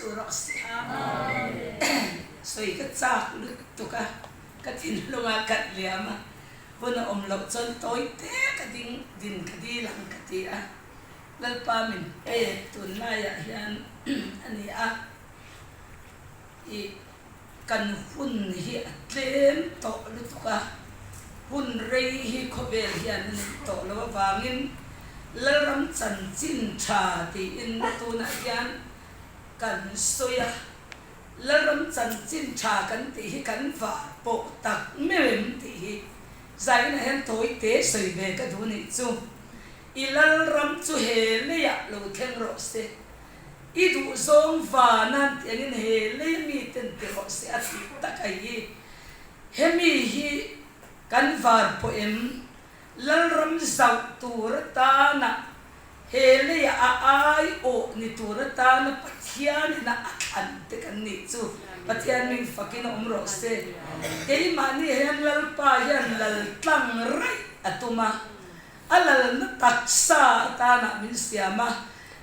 tu rawh se. Sawi ka chak lutuk a, ka thinlung a khat liam a, hun a awm loh chuan tawi te ka ding din ka dil ang ka ti a, Lalpa min pek tunlaiah hian a ni a, ih kan hun hi a tlem tawh lutuk a, hun rei hi khawvel hian a neih tawh loh avangin Lalram chanchin tha tiin tunah hian kan sawi a, Lalram chanchin tha kan tih hi kan var pawh tak meuh em tih hi zainah hian tawi te sawi ve ka duh nih chu. I Lalram chu he leiah lo thleng rawh se. I duhzawng vanan tih angin he lei miten ti rawh se a tih tak a hi. Hemi hi kan var pawh em? Lalram zauh tur atana he leiah a aiawh ni tur atana Pathianin a a thlan te kan nih chu Pathian ming fakin awm rawh se. Keimahni hian Lalpa hian lal tlang raih a tum a. A lalna taksa atana min siam a,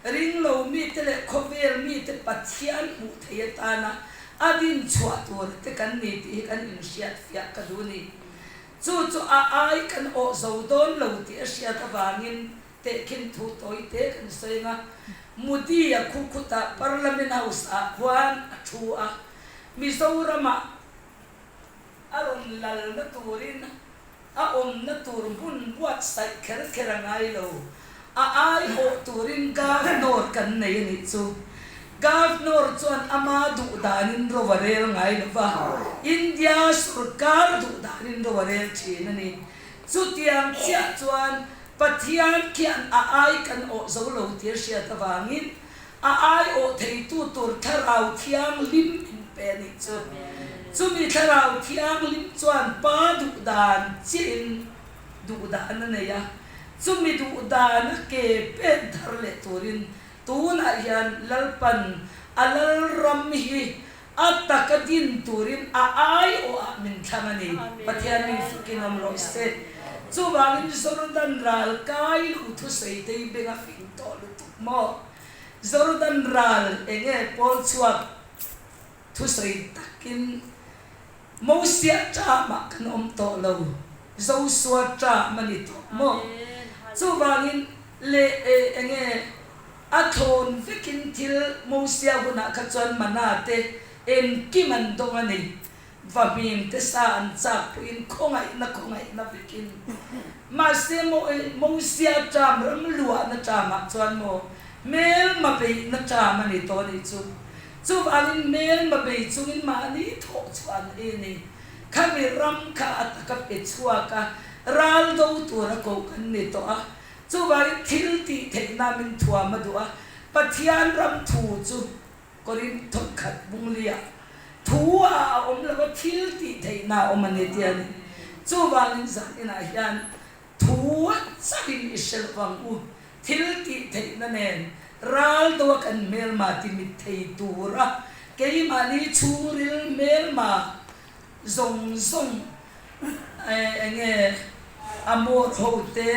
ringlo mite leh khawvel mite Pathian hmuh theih atana a din chhuah tur te kan ni tih hi kan inhriat fiah ka duh ni. Chu chu a ai kan awh zo dawn lo tih a hriat avangin tehkhin thu tawi te kan sawi ang a, Modi-a khu khutah Parliament House-ah khuan a thu a, Mizoramah a rawn lalna turin A awmna tur hmun buatsaih kher kher a ngai lo. A aiawh turin Governor kan nei a nih chu. Governor chuan ama duh danin ro a rel ngai lo va, India sorkar duh danin ro a rel thin a ni. Chutiang chiah chuan Pathian khian a ai kan awh zo lo tih a hriat avangin A aiawh theitu tur Thlarau Thianghlim min pe a nih chu. Chumi Thlarau Thianghlim chuan Pa duhdan chiahin duhdan a nei a, chumi duhdana ke pen thar leh turin tunah hian Lalpan a Lalram hi a taka din turin a aiawhah min thlang a ni. Pathian min fakin awm rawh se. Chuvangin Jordan ral kai lo thusawi te hi beng a fing tawh lutuk maw? Jordan ral enge pawl chhuak thusawi takin Mosia ṭamah kan awm tawh lo, Josua ṭam a ni tawh maw? Chuvangin leh enge a thlawn vekin thil Mosia hunah kha chuan mana te engkim an dawng a ni. Vahmim te sa an chak pawhin khawngaihna khawngaihna vekin. Mahse Mosia ṭam ram luahna ṭamah chuan maw hmelma beihna ṭam a ni tawh a nih chu. Chuvangin hmelma bei chungin mahni thawh chhuah an ei a ni. Khami ram kha a taka pe chhuak a, ral do tura koh kan ni tawh a. Chuvangin thil tih theihna min thuam a duh a, Pathian ram thu chu Korinth thawnkhat bunglia thu a a awm lo a, thil tih theihna a awm a ni tih a ni. Chuvangin zan inah hian thu a chauhin i hre lo vang u, thil tih theihna nen ral do a kan hmelma ti mit thei tura keimahni chhungril hmelma zawng zawng eng nge Amor ho te,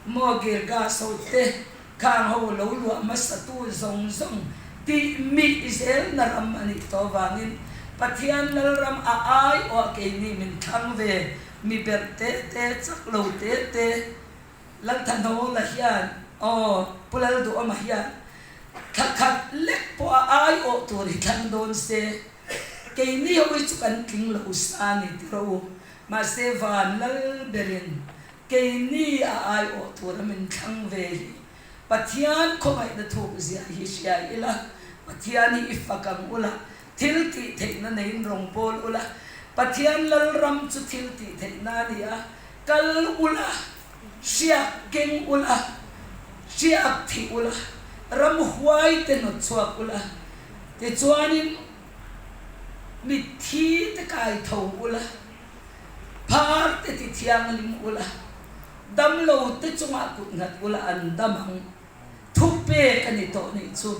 maw Girgas ho te, khang ho lo luah hmasatu zawng zawng tih mih zelna ram a nih tawh avangin Pathian Lalram a aiawh keini min thlang ve, mi berh te te, chak lo te te, Lalthanhawla hian aw Pu Lalduhawma hian thla khat lek pawh a aiawh tur hi thlang dawn se. Keini ho hi chu kan tling lo sa a ni ti rawh u. Mahse van lal berin keini a aiawh tura min thlang ve hi Pathian khawngaihna thuk zia hi hria ila, Pathian hi i fak ang ula, thil tih theihna neiin rawn bawl ula, Pathian Lalram chu thil tih theihna a ni a, kal ula, hriak keng ula, hriak thih ula, ramhuai te hnawt chhuak ula, Tichuanin mitthi te kai tho ula, phar te ti thianghlim ula, damlo te chungah kut nghat ula an dam ang. Thupek a ni tawh nih chu.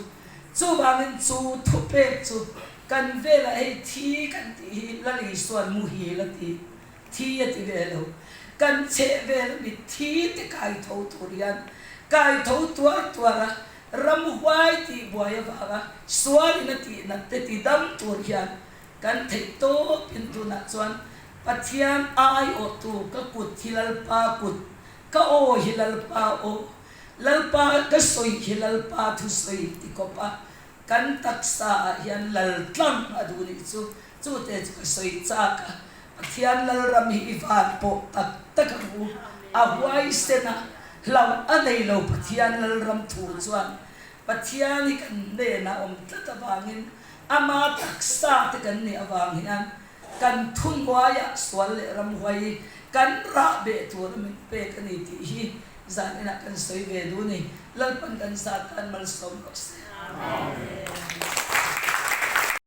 Chuvangin chu thupek chu kan velah hei thi kan tih hi Lal Isuan muhil a ti, thi a ti ve lo. Kan chheh vel mitthi te kai tho tur hian kai tho tuar tuar a. Ramhuai tih buai avanga sualin a tih nat te ti dam tur hian kan theih tawpin tunah chuan Pathian aiawhtu ka kut hi Lalpa kut, ka aw hi Lalpa aw, Lalpa ka sawi hi Lalpa thusawi ti kawp a kan taksa ah hian lal tlang a duh nih chu, chu te chu ka sawi chak a, Pathian Lalram hi i van pawh tak tak ang u, a huaisen a, hlauh a nei lo Pathian Lalram thu chuan Pathian hi kan hnenah awm tlat avangin ama taksa te kan nih avang hian kan thuhnuaiah sual leh ramhuai hi kan rah beh tur a min pek a ni tih hi zan inah kan sawi ve duh a ni. Lalpan kan zat tan malsawm rawh se. Amen.